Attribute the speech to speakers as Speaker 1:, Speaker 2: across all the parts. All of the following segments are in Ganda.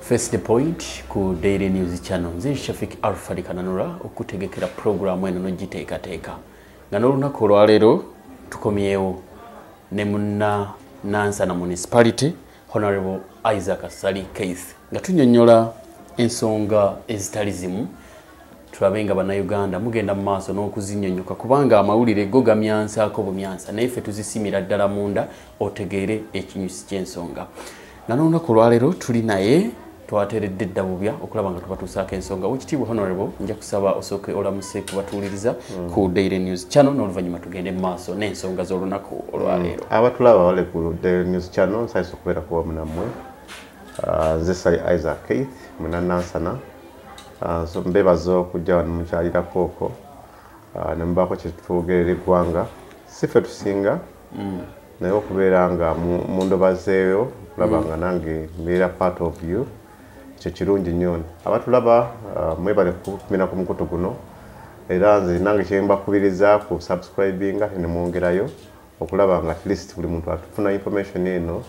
Speaker 1: Face the Point ku Daily News Channel. Nze Shafik Alfred Kananura okutegekera programu eno n'ogiteekateeka. Nga n'olunaku olwaleero tukomyewo ne munna Nansana Municipality Honorable Isaac Ssali Keith nga tunnyonnyola ensonga ezitali zimu, tulabe nga Bannayuganda mugenda mu maaso n'okuzinnyonnyoka, kubanga amawulire go gamyansaako bumyansa, naye ffe tuzisimira ddala munda otegeere ekinyusi ky'ensonga. Nga n'olunaku olwaleero tuli naye, twateeredde dda bubya okulaba nga tubatuusaako ensonga. Wekitiibwa Honorable, nja kusaba osooke olamuse kubatuwuliriza ku Daily News Channel, n'oluvannyuma tugende mu maaso n'ensonga z'olunaku olwaleero.
Speaker 2: Abatulaba bale ku Daily News Channel, nsanyuse okubeera kuwamu nammwe. Nze Ssali Isaac Keith Munanansana. So mbebaza okujja wano mukyalirako okwo ne mubaako kye twogerera eggwanga. Si ffe tusinga, naye okubeera nga mundobazeeyo okulaba nga nange mbeera part of you, ekyo kirungi nnyo. Abatulaba, mwebale kukumira ku mukutu guno, era nze nange kyembakubiriza ku subscribinga ne mwongerayo okulaba nga at least buli muntu atufuna information eno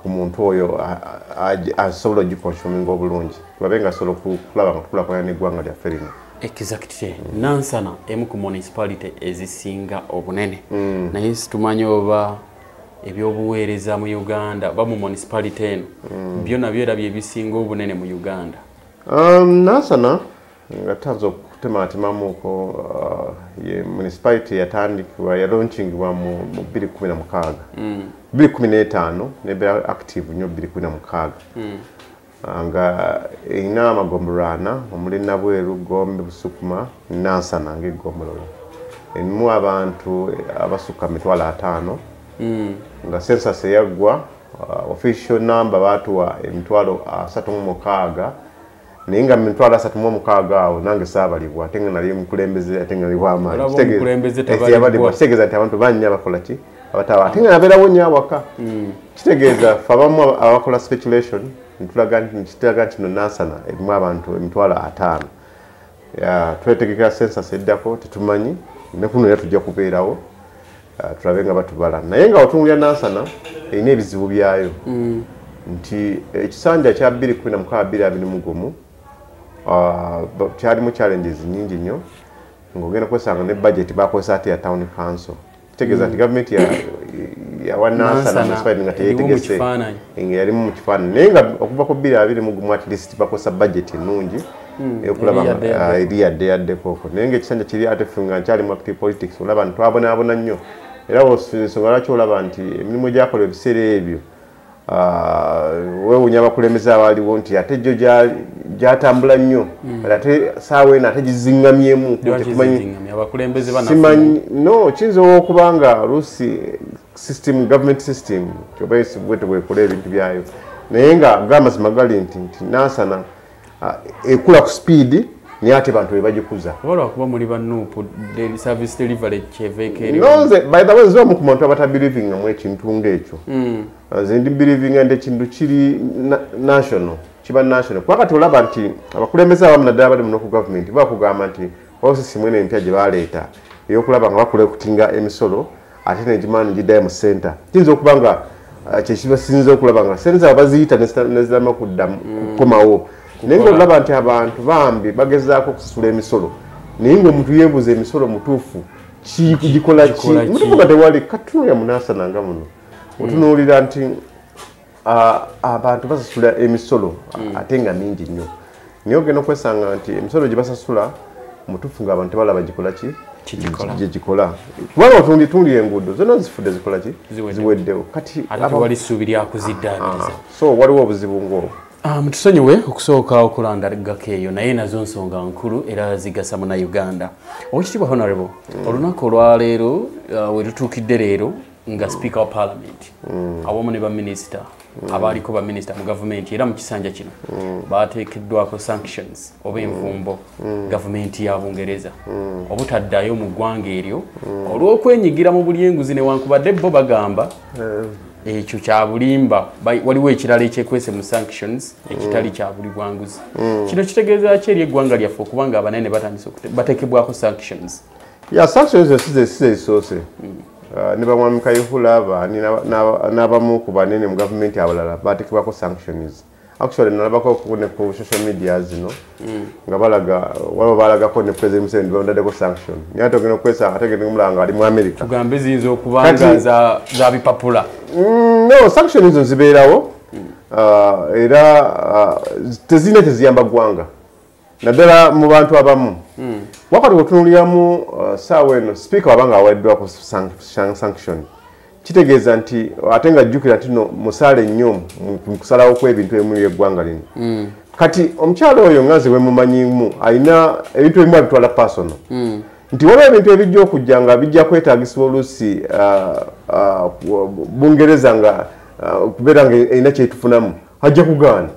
Speaker 2: ku muntu oyo asobola ogiconsuminga obulungi, tulabe nga asobola okulaba nga tukulaakulana n'eggwanga lyaffe lino.
Speaker 1: Exactly. Nansana emu ku municipality ezisinga obunene, naye situmanyi oba ebyobuweereza mu Uganda oba mu municipality eno byo nabyo era bye bisinga obunene mu Uganda.
Speaker 2: Nansana nga tutanze okutematemamuko, ye municipality yatandikibwa, yalaunchingibwa mu 2016, 2015, nebeera active nnyo 2016, nga erina amagombolola ana omuli Nabweru, Gombe, Busukuma, Nansana ng'eggombolola. Erimu abantu abasukka 50,000, nga census eyaggwa, official number baatuwa 36,000, naye nga mu 36,000 awo nange saabalibwa, ate nga nali mukulembeze, ate nga nali w'amaanyi.
Speaker 1: Olaba omukulembeze tabalibwa.
Speaker 2: Kitegeeza nti abantu bannya bakola ki abataba, ate nga nabeerawo nnyo awaka. Kitegeeza ffe abamu abakola speculation ntulaga nti kiraga nti no Nansana erimu abantu 50,000. Twetegekera census eddako, tetumanyi, ne kuno era tujja kubeerawo, tulabe nga batubala. Naye nga otunuulira Nansana erina ebizibu byayo, nti ekisanja kya 2016 2021 kyalimu challenges nyingi nnyo, ng'ogenda kwesanga ne budget bakozesa ate ya town council. Kitegeeza nti gavumenti yawa Nansana municipality nga teyetegese, nga yalimu mu kifaananyi, naye nga okuva ku 2021 at least bakozesa budget ennungi eyokulaba eri yadde yaddeko okwo. Naye ng'ekisanja kiri ate ffe nga nkyali mu active politics, olaba nti twabonaabona nnyo, era ensonga lwaki olaba nti emirimu egyakolebwa ebiseera ebyo, weewuunya abakulembeze abaaliwo nti ate gyo gyatambula nnyo, ate saawa eno ate giziŋŋamyemu. Simanyi no kiyinza okuba nga oluusi system, government system oba bwetyo bwekola ebintu byayo, naye nga g'amazima gali nti Nansana ekula ku speed, naye ate bantu bebagikuza.
Speaker 1: Oba lwakuba muli ba NUP, service delivery kyeveeko eri.
Speaker 2: No, nze by the way nze omu ku bantu abatabelievinga mu ekintu ng'ekyo. Nze ndi believinga nti ekintu kiri national, kiba national. Kuba kati olaba nti abakulembeze abamu naddala bali muno ku gavumenti bakugamba nti waliwo system eno empya gye baleeta ey'okulaba nga bacollectinga emisolo ate negimala negiddayo mu center. Kiyinza okuba nga kyekibasinza okulaba nga sente zaabwe baziyita nezirama kudda kukomawo. Naye ng'olaba nti abantu bambi bagezaako okusasula emisolo, naye ng'omuntu yeebuuza emisolo mutuufu gikola ki? Mutuufu nga tewali. Katunuulira mu Nansana nga muno, otunuulira nti abantu basasula emisolo ate nga mingi nnyo, naye ogenda okwesanga nti emisolo gye basasula mutuufu ng'abantu tebalaba gikola ki gye gikola, kubanga otunuulira enguudo zonna zifudde zikola ki, ziweddewo. Kati
Speaker 1: ate tewali ssuubi lya kuziddaabiriza,
Speaker 2: so waliwo obuzibu ng'obwo.
Speaker 1: Mutusonyiwe okusooka okulandagako eyo, naye nazo nsonga nkulu era zigasa Munnayuganda. Owekitiibwa Honorable, olunaku olwaleero we tutuukidde leero nga Speaker wa Parliament awamu ne baminisita abaaliko baminisita mu gavumenti era mu kisanja kino bateekeddwako sanctions oba envumbo gavumenti ya Bungereza obutaddayo mu ggwanga eryo olw'okwenyigira mu bulyenguzi, newankubadde bo bagamba ekyo kya bulimba, waliwo ekirala ekyekwese mu sanctions ekitali kya buli bwanguzi. Kino kitegeeza ki eri eggwanga lyaffe okubanga abanene batandise bateekebwako sanctions?
Speaker 2: Ya sanctions si zisoose. Ne bamwami Kayihura baani n'abamu ku banene mu gavumenti abalala bateekebwako sanctions. Actually nalabako ne ku social media zino nga balaga waliwo balagako ne President Museveni bamutaddeko sanction, naye ate ogenda okwesanga ate ogenda omulanga ali mu America.
Speaker 1: Tugambe ziyinza okuba nga za bipapula.
Speaker 2: No, sanction ezo zibeerawo era tezirina kyeziyamba ggwanga naddala mu bantu abamu. Wakati otunuuliramu ssaawa eno sipiika wabanga aweereddwako sanction, kitegeeza nti ate nga jjukira nti no musaale nnyo mu kusalawo kw'ebintu ebimu by'eggwanga lino. Kati omukyala oyo nga nze bwe mumanyimu alina ebintu ebimu abitwala personal. Nti waliwo ebintu ebijja okujja nga bijja kwetaagisibwa oluusi Bungereza nga kubeera nga erina kyetufunamu, ajja kugaana.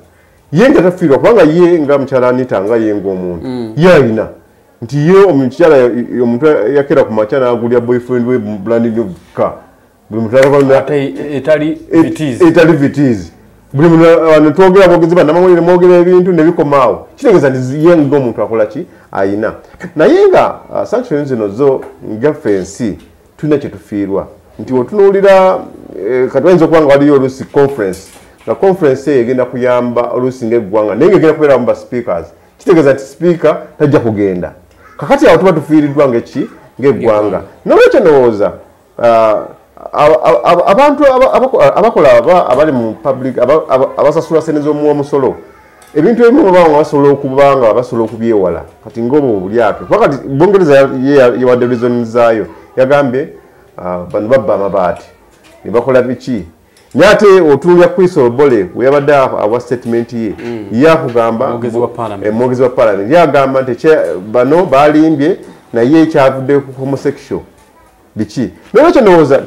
Speaker 2: Ye nga tafiirwa kubanga ye nga mukyala Anita nga ye ng'omuntu ye alina nti ye omukyala omuntu yakera ku makya n'agulya boyfriend we brand new car, buli muntu
Speaker 1: etali
Speaker 2: etali Vitz, buli muntu wano twogera bwogezi bannamawulire mwogera ebintu ne bikomaawo, kitegeeza nti ye ng'omuntu akola ki ayina. Naye nga sanctions zino zo ngaffe ensi tulina kye tufiirwa nti otunuulira kati wayinza okuba nga waliyo oluusi conference, nga conference eyo egenda kuyamba oluusi ng'eggwanga naye ng'egenda kubeeramu ba speakers, kitegeeza nti speaker tajja kugenda. Kakati awo tuba tufiiriddwa ng'eki ng'eggwanga. Noolwekyo ndowooza abantu abakola abali mu public abasasula ssente z'omuwa omusolo ebintu ebimu baba nga basobola okuba nga basobola okubyewala kati ng'obwo obulyake, kuba kati Bungereza yewadde reason zaayo, yagambye bano babba amabaati ne bakola biki, naye ate otunuulira Chris Obore we yabadde awa statement ye, ye akugamba
Speaker 1: Omwogezi wa
Speaker 2: omwogezi wa parliament ye agamba nti bano balimbye naye kyavudde ku homosexual biki. Nolwekyo ndowooza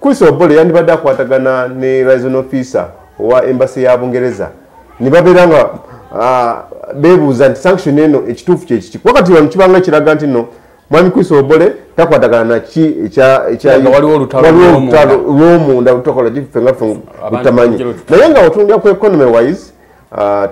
Speaker 2: Chris Obore yandibadde akwatagana ne liaison officer owa embassy ya Bungereza ne babeera nga beebuuza nti sanction eno ekituufu kyekiki, kuba kati wano kibanga kiraga nti nno mwami Chris Obore takwatagana naki
Speaker 1: waliwo olutalo
Speaker 2: lw'omunda lutakola kiffe nga ffe lutamanyi. Naye nga otunuulira ku economy wise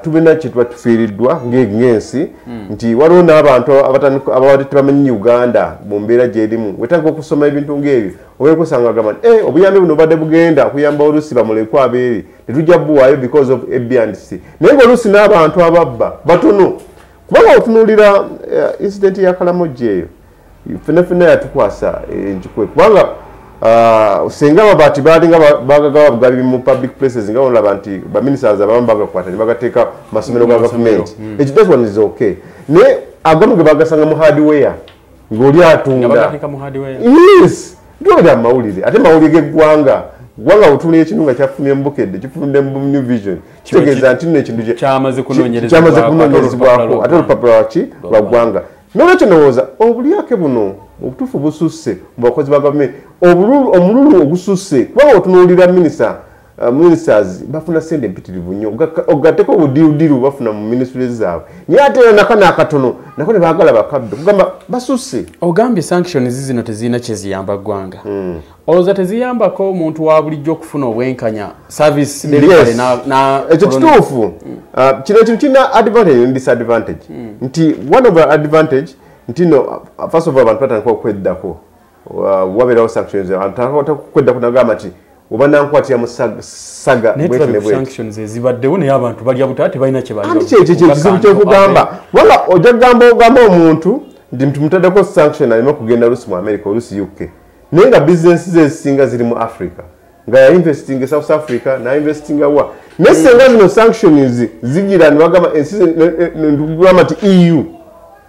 Speaker 2: tulina kye tuba tufiiriddwa ng'ensi nti waliwo n'abantu ababadde tebamanyi Uganda mu mbeera gy'erimu, wetandika okusoma ebintu ng'ebyo obeera kusanga agamba nti obuyambi buno bubadde bugenda okuyamba oluusi bamulekwa abeeri tetujja buwaayo because of A, B and C, naye ng'oluusi n'abantu ababba batono. Kubanga otunuulira incident ya Karamoja eyo ffenna ffenna yatukwasa enkikwe, kubanga singa amabaati baalinga bagagawa bugabi mu public places nga olaba nti baministers abamu bagakwata ne bagateeka mu masomero ga gavumenti, ekyo that one is okay, naye agamu ge bagasanga mu hardware ng'oli atunda. Yes, ndowooza amawulire ate mawulire g'eggwanga ggwanga otunuulira ekintu nga kyafulumye mu Bukedde, kifulumye mu New Vision, kitegeeza nti nno ekintu
Speaker 1: kyamaze
Speaker 2: kunoonyerezebwako ate olupapula lwaki lwa ggwanga. Nolwekyo ndowooza obulyake buno obutuufu bususse mu bakozi ba gavumenti, omululu ogususse, kubanga otunuulira ministers bafuna ssente empitirivu nnyo, ogatteko obudiirudiiru bafuna mu ministries zaabwe, naye ate era nakano akatono nako ne baagala bakabbe, kugamba basusse.
Speaker 1: Ogambye sanctions zino tezirina kyeziyamba ggwanga, olowooza teziyambako omuntu wa bulijjo okufuna obwenkanya service delivery?
Speaker 2: Ekyo kituufu. Kino ekintu kirina advantage ne disadvantage, nti one of the advantage nti no first of all abantu batandika okweddako, wabeerawo sanctions, abantu okweddako nagamba nti oba nankwatira mu saga.
Speaker 1: Sanctions ezibaddewo naye abantu balya buta tebalina kye
Speaker 2: balya. Anti kyekyo ekizibu kyokugamba, wala ojja kugamba ogamba omuntu nti mutaddeko sanction aleme kugenda oluusi mu America oluusi UK, naye nga bizinesi ze ezisinga ziri mu Africa, nga ya investing e South Africa na investing wa, naye singa zino sanctions zigira ne bagamba ensi ntugamba nti EU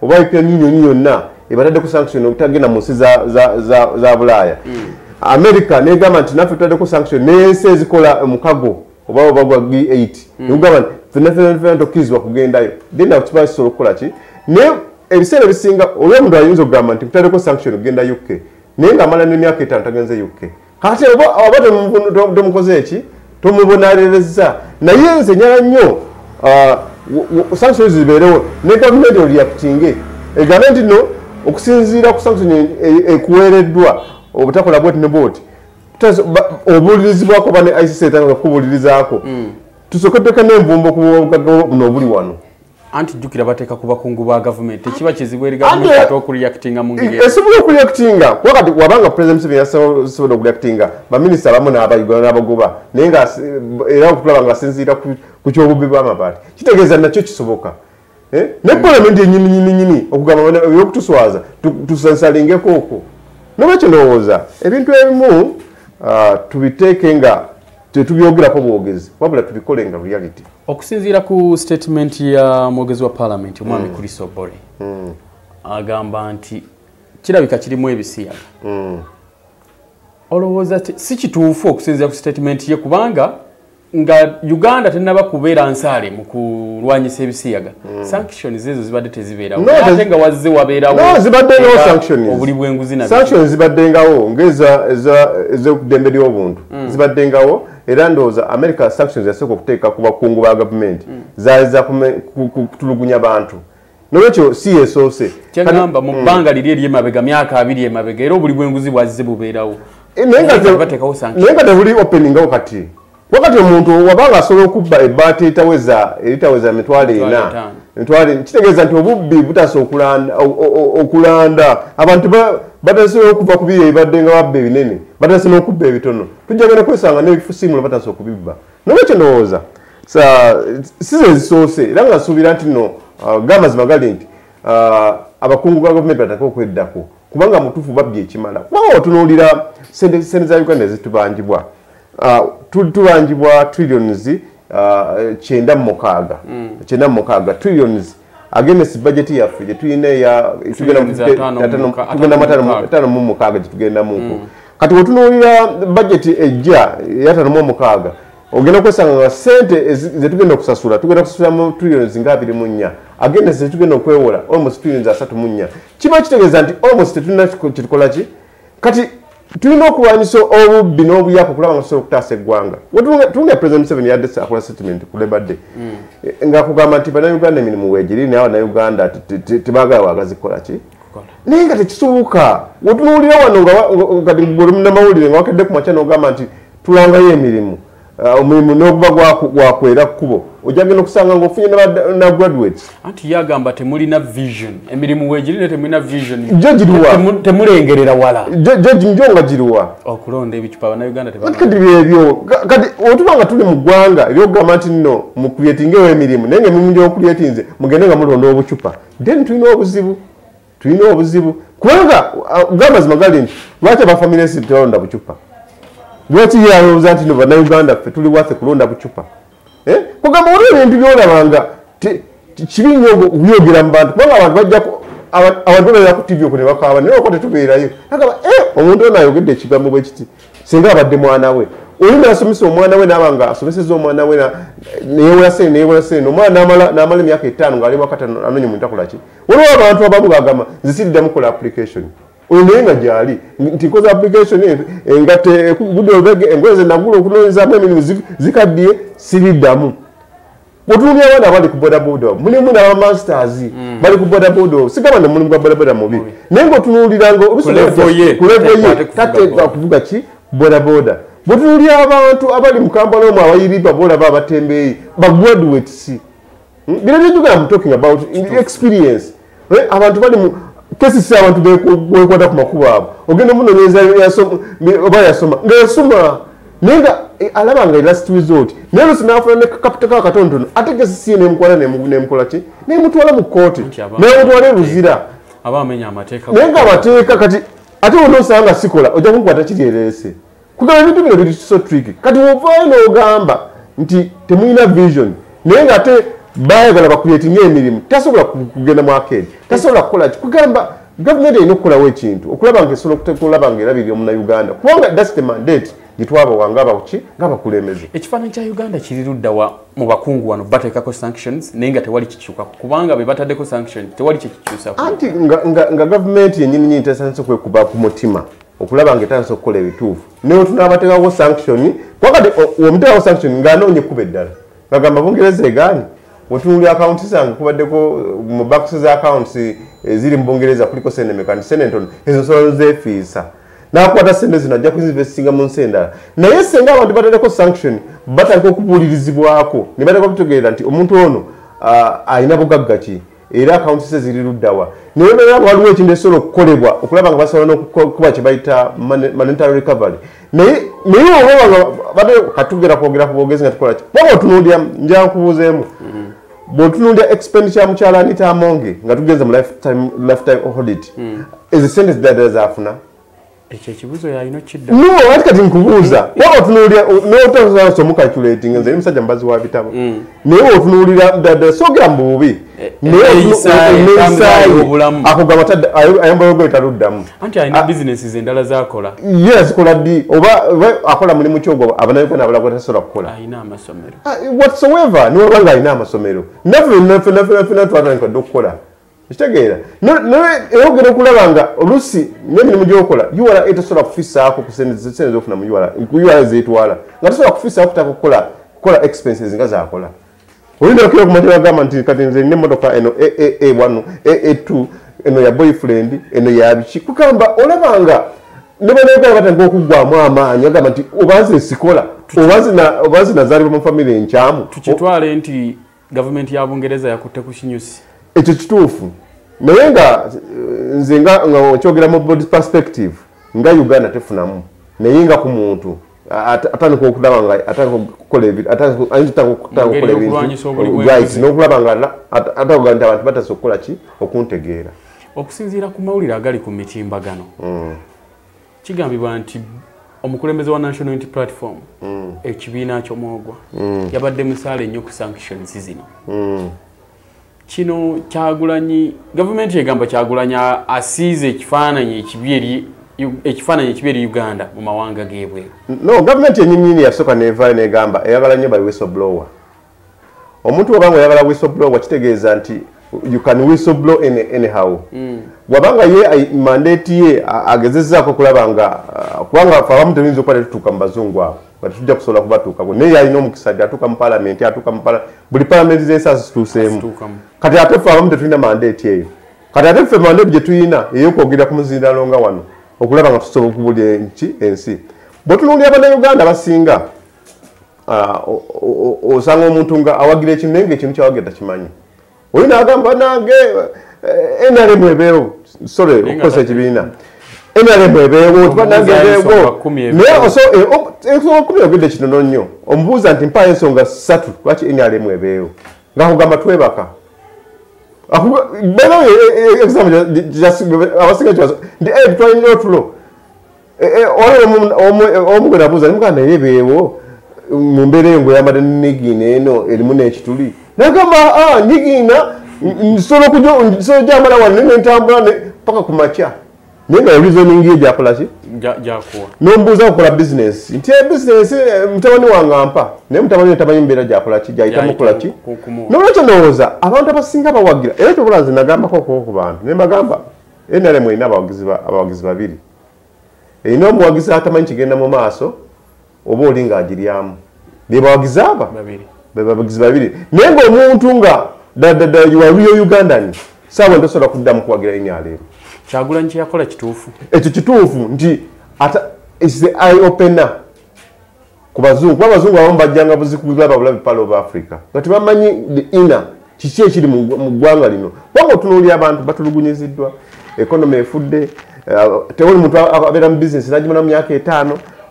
Speaker 2: oba European Union yonna ebataddeko sanction obutagenda mu nsi za Bulaaya, America negamba nti naffe tutaddeko sanction n'ensi ezikola omukago oba gwa G8 negamba nti ffenna ffenna ffenna tokkirizibwa kugendayo, then awo kiba kisobola okukola ki. Naye ebiseera ebisinga oli omuntu ayinza okugamba nti mutaddeko sanction okugenda UK, naye ng'amala n'emyaka 5 tagenze UK, kati oba tomukoze eki tomubonererezza. Naye nze nyala nnyo sanctions zibeerewo ne gavumenti oreactinge egambe nti no okusinziira ku sanction ekuweereddwa obutakola bwoti ne bwoti obuulirizibwako oba ne ICC etandika kukubuulirizaako, tusooke tuteeke n'envumbo ku bugagga buno obuli wano.
Speaker 1: Anti jjukira bateeka ku bakungu ba gavumenti, tekiba kizibu eri gavumenti ate okureactinga mu ngeri
Speaker 2: esobola okureactinga. Kuba kati wabanga President Museveni yasobola okureactinga, baminisita abamu n'abagoba, naye nga era okutulaba nga asinziira ku ky'obubbi bw'amabaati, kitegeeza nakyo kisoboka. Ne parliament yennyini nyini nyini okugamba ebyokutuswaza tusansalingeko okwo. Nolwekyo ndowooza ebintu ebimu tubiteeke nga tetubyogerako bwogezi, wabula tubikole nga reality.
Speaker 1: Okusinziira ku statement ya mwogezi wa parliament omwami Chris Obore, agamba nti kirabika kirimu ebisiyaga. Olowooza si kituufu okusinziira ku statement ye, kubanga nga Uganda tennaba kubeera nsaale mu kulwanyisa ebisiyaga, sanctions ezo zibadde tezibeerawo, ate nga wazze wabeerawo obuli bw'enguzi.
Speaker 2: Sanctions zibaddengawo ng'ez'eddembe ly'obuntu, zibaddengawo. Era ndowooza America sanctions yasooka okuteeka ku bakungu ba gavumenti zaali za kutulugunya bantu, nolwekyo si yesoose.
Speaker 1: Kyagamba mu bbanga liri ery'emabega, myaka 20 emabega, era obuli bw'enguzi bwazze bubeerawo,
Speaker 2: naye nga tebuli openingawo kati. Wakati omuntu wabanga asobola okubba ebbaati eritaweza 400,000, emitwalo, kitegeeza nti obubbi butasa okulanda. Abantu batandise okuva ku biri ebibadde nga babba ebinene, batandise n'okubba ebitono, tujja genda kwesanga n'ebifusiimulo batandise okubibba. Nolwekyo ndowooza si ze zisoose, era nga nsuubira nti nno g'amazima gali nti abakungu ba gavumenti batandike okweddako, kubanga mutuufu babbye ekimala. Kubanga otunuulira sente za Uganda ezitubanjibwa, tubanjibwa trillions 96, 96 trillions against budget yaffe gye tulina eya tugenda mu 56 gye tugendamuko. Kati wetunuulira budget ejja eya 56, ogenda kwesanga nga sente zetugenda okusasula, tugenda kusasula mu trillions nga 24 against zetugenda okwewola almost trillions 34. Kiba kitegeeza nti almost tetulina kyetukola ki. Kati tulina okulwanyisa obubbi n'obuyaka okulaba nga tusobola okutaasa eggwanga. Tunga President Museveni yadde akola statement ku Labor Day ng'akugamba nti bannayuganda emirimu weegiri, naye abannayuganda tebaagala wagazi kukola ki, naye nga tekisoboka. Wetunuulira wano nga kati gwe munnamawulire nga wakedde ku makya n'ogamba nti tulangayo emirimu, omulimu n'oguba gwakwera kkubo, ojja genda okusanga ng'ofunye na graduates.
Speaker 1: Anti yagamba temulina vision, emirimu weegiri naye temulina vision,
Speaker 2: gyo giruwa,
Speaker 1: temulengerera wala,
Speaker 2: gyo nga giruwa
Speaker 1: okulonda ebicupa bannayuganda
Speaker 2: tebamanya. Kati byebyo kati otuba nga tuli mu ggwanga ebyokugamba nti nno mukuyetingewo emirimu, naye nga emirimu gy'okuyetinze mugende nga mulonda obucupa, then tulina obuzibu, tulina obuzibu. Kubanga g'amazima gali nti lwaki abafamilesi tebalonda bucupa? Lwaki yalowooza nti no bannayuganda ffe tuli waffe kulonda bucupa? Kugamba waliwo ebintu by'olabanga kibi nnyo okubyogera mu bantu, kubanga abantu bajja abantu babeera ku TV okwo ne bakaaba, naye okwo tetubeerayo. Agamba omuntu ono ayogedde ekigambo bwe kiti, singa abadde mwana we. Oli n'asomesa omwana we, n'aba nga asomesezza omwana we, neyewola sente, neyewola sente, omwana n'amala emyaka 5 ng'ali wakati anoonya omuntu akola ki. Waliwo abantu abamu bagamba nze siriddamu kukola application. Oyo naye nga gyali nti nkoze application engatte budde olubege, engoye ze nagula okunoonyezaamu emirimu zikaddiye, siriddamu. Otunuulira abaana abali ku bodaboda, mulimu n'abamasters bali ku bodaboda, sigamba nti omulimu gwa bodaboda mubi, naye ng'otunuulira nga
Speaker 1: ku level ye
Speaker 2: tateekwa kuvuga ki bodaboda. Bw'otunuulira abantu abali mu Kampala omwo abayiriba boolaba abatembeeyi ba graduates, bino byejjukira I'm talking about experience. Abantu bali mu kesi, abantu bekwata ku makubo abo, ogenda omunoonyereza oba yasoma nga yasoma, naye nga alaba nga last resort, naye oluusi n'afuna ne kapita ka katonotono, ate kesi si ye nemukwata nemukola ki, nemutwala mu kkooti, nemutwala e Luzira,
Speaker 1: aba amenya amateeka,
Speaker 2: naye nga amateeka kati ate onoosanga nga sikola ojja kunkwata kiri ereese. Kugamba ebintu bino biri so tricky. Kati wovaayo n'ogamba nti temulina vision, naye nga ate baayagala bakuleetinga emirimu, tasobola kugenda mu arcade, tasobola kukola ki. Kugamba gavumenti erina okukolawo ekintu okulaba nga esobola okulaba nga erabirira omunnayuganda, kubanga that's the mandate gye twabawa ng'abakulembeze.
Speaker 1: Ekifaananyi kya Uganda kiri ludda wa mu bakungu wano bateekako sanctions, naye nga tewali kikyuka, kubanga be bataddeko sanctions tewali kyekikyusa.
Speaker 2: Anti nga gavumenti yennyini nyini tetandise kwekuba ku mutima okulaba nga etandise okukola ebituufu, naye tunaabateekako sanction, kuba kati omuteekako sanction ng'anoonya ekkubo eddala, ng'agamba Bungereza egaanye. Wetunuulira akawunti zange kubaddeko mu bakisi za akawunti eziri mu Bungereza kuliko sente mmeka, nti sente ntono, ezo nsobola zeefiisa, n'akwata sente zino ajja kuzinvestinga mu nsi endala. Naye singa abantu bataddeko sanction, batandika okubuulirizibwako ne batandika okutegeera nti omuntu ono Alina bugagga ki, era akawunti ze ziri luddawa? Naye beera waliwo ekintu ekisobola okukolebwa okulaba nga basobola n'okuba kye bayita monetary recovery. Naye oba nga badde katugera kwogera ku bwogezi nga tukola ki, waba otunuulira, njala nkubuuzeemu, bw'otunuulira expenditure ya mukyala Anita Amonge nga tugenze mu lifetime audit, ezo sente ziddala zaafuna?
Speaker 1: Ekyo ekibuuzo yalina okidda.
Speaker 2: No, ati kati nkubuuza, waba otunuulira n'otasobola omucalculating, nze ndi musajja mubazi wa bitabo, naye otunuulira ddala, soogera mu bubi,
Speaker 1: Neeyisa y'obulamu.
Speaker 2: Akugamba ayambala olugoye taluddamu.
Speaker 1: Anti alina bizinesi endala zakola.
Speaker 2: Ye azikola ddi? Oba akola mulimu ki ogwo abannayuganda abalala gwe tasobola kukola?
Speaker 1: Alina amasomero.
Speaker 2: Whatsoever, niwaba nga alina amasomero, naffe twatandika dda okukola. Kitegeera? Naye era ogenda okulaba nga oluusi n'emirimu gy'okola URA tosobola kufisaako ku sente z'ofuna mu URA, ku URA zeetwala, nga tosobola kufisaako kutaka kukola expenses nga z'akola. Oyinza okukira okumanya bagamba nti kati nze nina emmotoka eno AAA1, AA2, eno ya boyfriend, eno ya biki. Kugamba olaba nga ne bannayuganda batandika okuggwamu amaanyi, bagamba nti oba nze sikola, oba nze nazaalibwa mu famire enkyamu.
Speaker 1: Tukitwale nti gavumenti ya Bungereza yakutte ku kinyusi.
Speaker 2: Ekyo kituufu, naye nga nze nga okyogera mu broad perspective nga Uganda tefunamu, naye nga ku muntu atandika okulaba nga atandika okukola ebintu, ayinza okutandika okukola ebintu,
Speaker 1: Okulwanyisa obuli
Speaker 2: right,
Speaker 1: bw'enguzi.
Speaker 2: N'okulaba nga atandika nti abantu batase okukola ki, okuntegeera.
Speaker 1: Okusinziira ku mawulire agali ku mitimbagano, kigambibwa nti omukulembeze wa National Unity Platform, ekibiina ky'omwogwa, yabadde musaale nnyo ku sanctions zino. Kino Kyagulanyi, gavumenti egamba Kyagulanyi asiize ekifaananyi ekibi eri Uganda mu mawanga g'ebweru.
Speaker 2: No, gavumenti yennyini yasooka neevaayo negamba eyagala nnyo by whistleblower. Omuntu bw'aba nga oyagala whistleblower, kitegeeza nti you can whistleblow anyhow. Bw'abanga ye mandate ye agezezzaako okulaba nga, kubanga ffe abamu tuyinza okuba tetutuuka mu bazungu abo, nga tetujja kusobola kubatuukako, naye ye alina omukisa nti atuuka mu palamenti, atuuka mu buli palamenti z'ensi azituuseemu.
Speaker 1: Azituukamu.
Speaker 2: Kati ate ffe abamu tetulina mandate eyo. Kati ate ffe mandate gye tulina ey'okwogera ku muzindaalo nga wano, okulaba nga tusobola okubulya ensi. Bw'otunuulira Bannayuganda abasinga, osanga omuntu nga awagira ekintu naye ng'ekintu ky'awagira takimanyi. Oli n'agamba nange, NRM ebeewo, sorry,
Speaker 1: Naye nga
Speaker 2: okukozesa ekibiina. NRM ebeewo, banange
Speaker 1: Omubuuza
Speaker 2: ebeewo.
Speaker 1: ensonga 10
Speaker 2: Naye
Speaker 1: ebeewo.
Speaker 2: Ensonga 10 oyogedde kitono nnyo. Omubuuza nti mpaayo ensonga 3 lwaki NRM ebeewo. Ng'akugamba twebaka. Beera, example, just, abasinga nti, twalina otulo. Waliwo omu gwe nabuuza, nimugamba naye ebeewo mu mbeera eyo ng'oyambadde nigiina eno erimu n'ekituli. N'agamba, nigiina, nsobola ogyambala wano ne ntambula paka ku makya. Naye nga reasoning ye gyakola ki?
Speaker 1: Gyakuwa.
Speaker 2: N'omubuuza okukola business nti, business, mutabani wange ampa, naye mutabani we tamanyi mbeera gyakola ki, gyayitamu kukola ki.
Speaker 1: Kumuwa.
Speaker 2: N'olwekyo ndowooza abantu abasinga bawagira, era kyobola nze nagambako okuba ku bantu ne mbagamba NRM erina abawagizi babiri. Erina omuwagizi atamanyi kigenda mu maaso oba oli ng'agiryamu. Be bawagizi aba?
Speaker 1: Babiri.
Speaker 2: Be bawagizi babiri. Naye ng'omuntu nga ddala you are real Ugandan, saawa ntosobola kuddamu kuwagira NRM.
Speaker 1: Kyagulanyi kye yakola kituufu.
Speaker 2: Ekyo kituufu nti is the eye opener ku bazungu, kuba abazungu abamu bajjanga buzikulaba bulabi Pearl of Africa nga tebamanyi the inner kiki ekiri mu ggwanga lino. Kubanga otunuulira abantu batulugunyiziddwa, economy efudde, tewali muntu abeera mu business n'agimala mu myaka 5.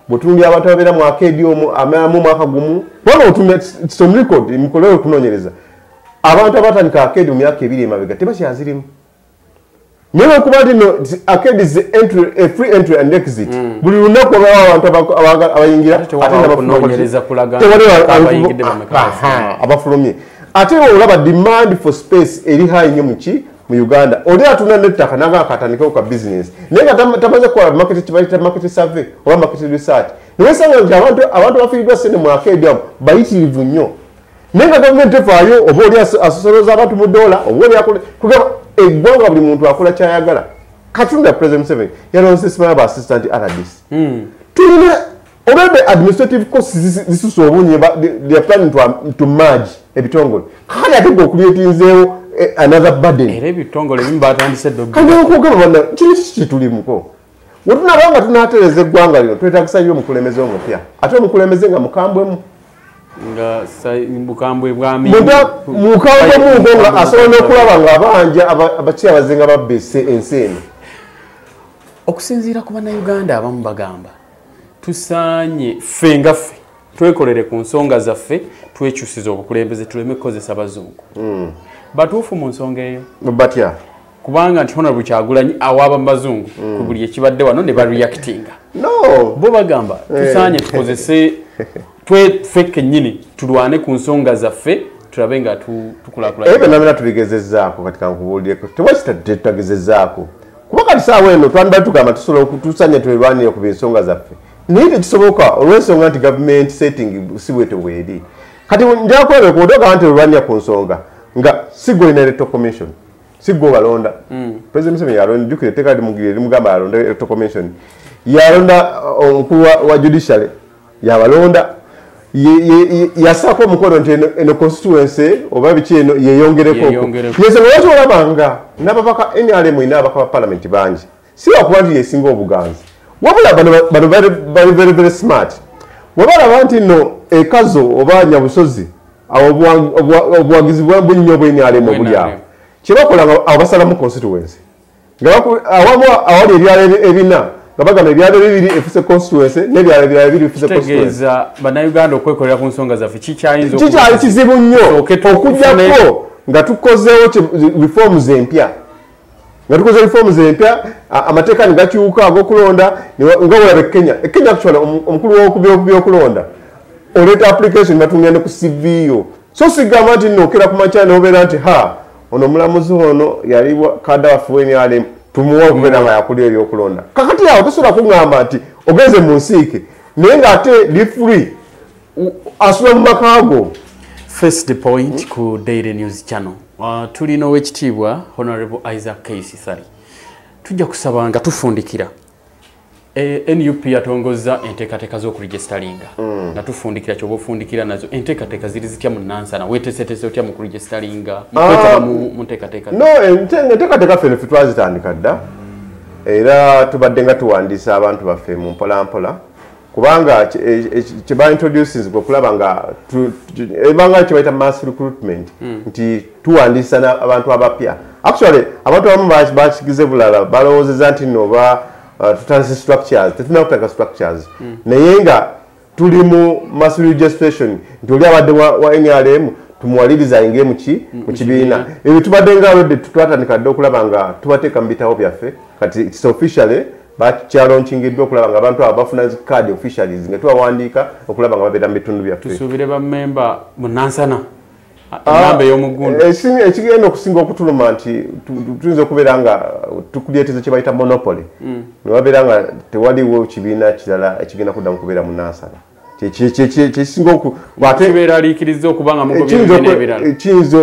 Speaker 2: Bw'otunuulira abantu ababeera mu arcade omwo, amalamu omwaka gumu, kubanga otunuulira, it's on record, mukolewo okunoonyereza. Abantu abatandika arcade mu myaka 2 emabega tebakyazirimu. Naye lwekuba nti no, arcade is a free entry and exit. Buli lunaku wabawo abantu abayingira,
Speaker 1: Ate tewabaawo
Speaker 2: ate n'abafuluma.
Speaker 1: kunoonyereza kulaga
Speaker 2: Tewali
Speaker 1: abayingidde bameka bafulumye.
Speaker 2: Abafulumye. Ate olaba demand for space eri high nnyo mu Uganda. Oli atunda n'ettaka n'agamba katandikewo ka business, naye nga tamaze kukola market, kibayita market survey oba market research. Naye osanga nti abantu abafiiriddwa ssente mu arcade abo bayitirivu nnyo, naye nga gavumenti tefaayo, oba oli asosoloza abantu mu dola, oba oli akola, kugamba eggwanga buli muntu akola ky'ayagala. Katonda President Museveni yalonse simanyi aba assistant RDC. Tulina already administrative costs zisusse obungi, they are planning to merge ebitongole. Kale ate gwe okuleetinzeewo another burden.
Speaker 1: Era ebitongole ebimu batandise dda
Speaker 2: Kale okugamba banna, kino kiki kyetulimuko? Bwe tunaaba nga tunaatereeza eggwanga lino, twetaagisa nnyo omukulembeze omupya, ate omukulembeze nga mukambwemu.
Speaker 1: Nga bukambwe bwami
Speaker 2: mukambwe mugo nga asobola n'okulaba nga abanja abakyabazinga babbese ensi eno.
Speaker 1: Okusinziira ku bannayuganda abamu bagamba tusaanye ffe nga ffe twekolere ku nsonga zaffe, twekyusize obukulembeze, tuleme kukozesa bazungu. Batuufu mu nsonga eyo?
Speaker 2: Batya?
Speaker 1: Kubanga nti Honorable Kyagulanyi awaaba mu bazungu ku buli ekibadde wano ne bareactinga.
Speaker 2: No,
Speaker 1: bo bagamba tusaanye tukozese ffe kennyini tulwane ku nsonga zaffe tulabe nga tukulaakulanya.
Speaker 2: Ebyo nabyo tubigezezzaako kati kankubuulireko, tewakitagezezzaako kuba kati saawa eno twandibadde tugamba tusobola tusanye twerwanire ku nsonga zaffe, naye tekisoboka olw'ensonga nti gavumenti setting si bwetyo bweri. Kati nja kulabeka odogamba nti olwanira ku nsonga nga si gwe olina electoral commission, si gwe obalonda. President Museveni yalonda, jjukira etteeka limugamba yalonda electoral commission, yalonda omukulu wa judiciary, yabalonda, yasaako omukono nti eno constituency oba biki eno yeyongereko. Yensonga lwaki olaba nga n'ababaka NRM erina ababaka ba parliament bangi, si lwakuba nti yesinga obuganzi, wabula bano bali very very smart. Bwe balaba nti nno ekazo oba Nyabusozi awo obuwagizi bunnyo obwa NRM obuli awo, kyebakola nga awo basalamu constituency nga awamu awali ebyalo ebina nga bagamba ebyalo bibiri efuse constituency n'ebyalo ebirala bibiri bifuse constituency.
Speaker 1: Kitegeeza bannayuganda okwekolera ku nsonga zaffe kikyayinza
Speaker 2: kikyali kizibu nnyo okuggyako nga tukozeewo reforms empya, nga tukoze reforms empya, amateeka ne gakyuka ag'okulonda nga bwolaba e Kenya. E Kenya actually omukulu w'okubyokulonda oleeta application batumya ne ku CV yo, so sigamba nti nno okera ku makya n'obeera nti ha ono omulamuzi ono yali kada waffe w'NRM tumuwa okubeera nga yakulira ebyokulonda. Kakati awo tosobola kuŋŋamba nti ogenze mu nsiike naye ng'ate referee asula mu maka go.
Speaker 1: Face the point ku Daily News Channel. Tulina owekitiibwa Honorable Isaac Keith Ssali. Tujja kusaba nga tufundikira. NUP yatongozza enteekateeka z'okuregisteringa. Nga tufundikira kyoba ofundikira nazo enteekateeka ziri zitya mu Nansana? Weeteeseteese otya mu kuregisteringa? Mu kwetaba mu nteekateeka?
Speaker 2: No, enteekateeka ffe ffe twazitandika dda era tubadde nga tuwandiisa abantu baffe mu mpola mpola, kubanga kye baintroducinze okulaba nga ebanga kye bayita mass recruitment, nti tuwandiisa abantu abapya. Actually abantu abamu bakigize bulala, balowoozeza nti nno oba tutandise structures, tetulina kutandika structures, naye nga tuli mu mass registration nti oli abadde wa NRM tumuwaliriza ayingire mu kibiina. Ebyo tubadde nga already twatandika dda okulaba nga tubateeka mu bitabo byaffe. Kati it's officially bakyalaunchingiddwa okulaba nga abantu abo bafuna card officially nga tubawandiika okulaba nga babeera mu bitundu byaffe.
Speaker 1: Tusuubire bammemba mu Nansana enamba ey'omugundu?
Speaker 2: Ekigenda okusinga okutuluma nti tuyinza okubeera nga tukuleeteza kye bayita monopoly, ne babeera nga tewaliwo kibiina kirala ekigenda kuddamu kubeera mu Nansana. Kyekisinga
Speaker 1: kibeeraliikiriza okuba nga mugobye ebibiina ebirala.
Speaker 2: Kiyinza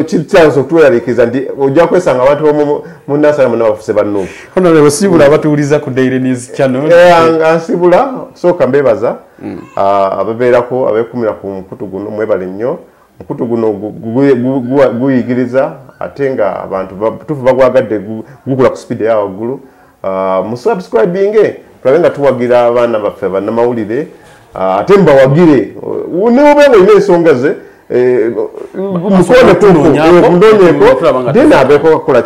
Speaker 2: okutweraliikiriza nti ojja kwesanga abantu mu Nansana bonna bafuse ba NUP.
Speaker 1: Honorable, sibula abatuwuliza ku Daily News Channel.
Speaker 2: Nga nsibula sooka mbeebaza ababeerako abeekumira ku mukutu guno, mwebale nnyo. Mukutu guno guyigiriza ate nga abantu tufu bagwagadde, gukula ku speed eya waggulu. Musubscribinge tulabe nga tuwagira abaana baffe bannamawulire, ate mbawagire ne oba nga olina ensonga ze mukoneko then abeeko kakola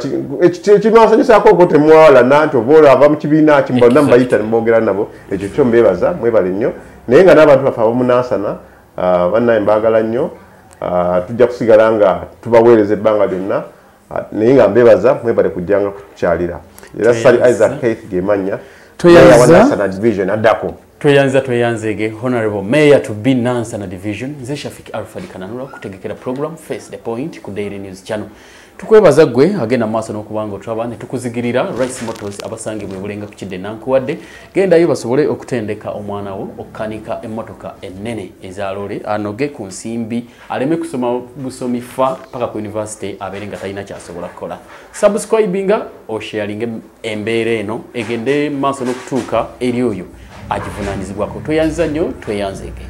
Speaker 2: kinasanyusaako oko temwawalana nti oba olwo ava mu kibiina ki bonna mubayita nemwogera nabo. Ekyo kyo mbeebaza, mwebale nnyo. Naye nga n'abantu baffe ab'omunansana bannaye mbaagala nnyo, tujja kusigala nga tubaweereza ebbanga lyonna, naye nga mbeebaza mwebale kujjanga kutukyalira. Era Ssali Isaac Keith gemannya Nansana division addako.
Speaker 1: Tweyanza, tweyanzege Honorable Mayor to be Nansana division. Nze Shafik Alfred Kananura kutegekera program Face the Point ku Daily News Channel. Tukwebaza gwe agenda maaso n'okubanga otulaba ne tukuzigirira Rice Motors abasangibwa e Bulenga ku Kidde Nankuwadde. Gendayo basobole okutendeka omwana wo okukanika emmotoka ennene eza loole, anoge ku nsimbi aleme kusoma busomi fa paka ku university abeere nga talina kyasobola kukola. Subscribinga osharinge embeera eno egende maaso n'okutuuka eri oyo agivunaanyizibwako. Tweyanza nnyo, tweyanzege.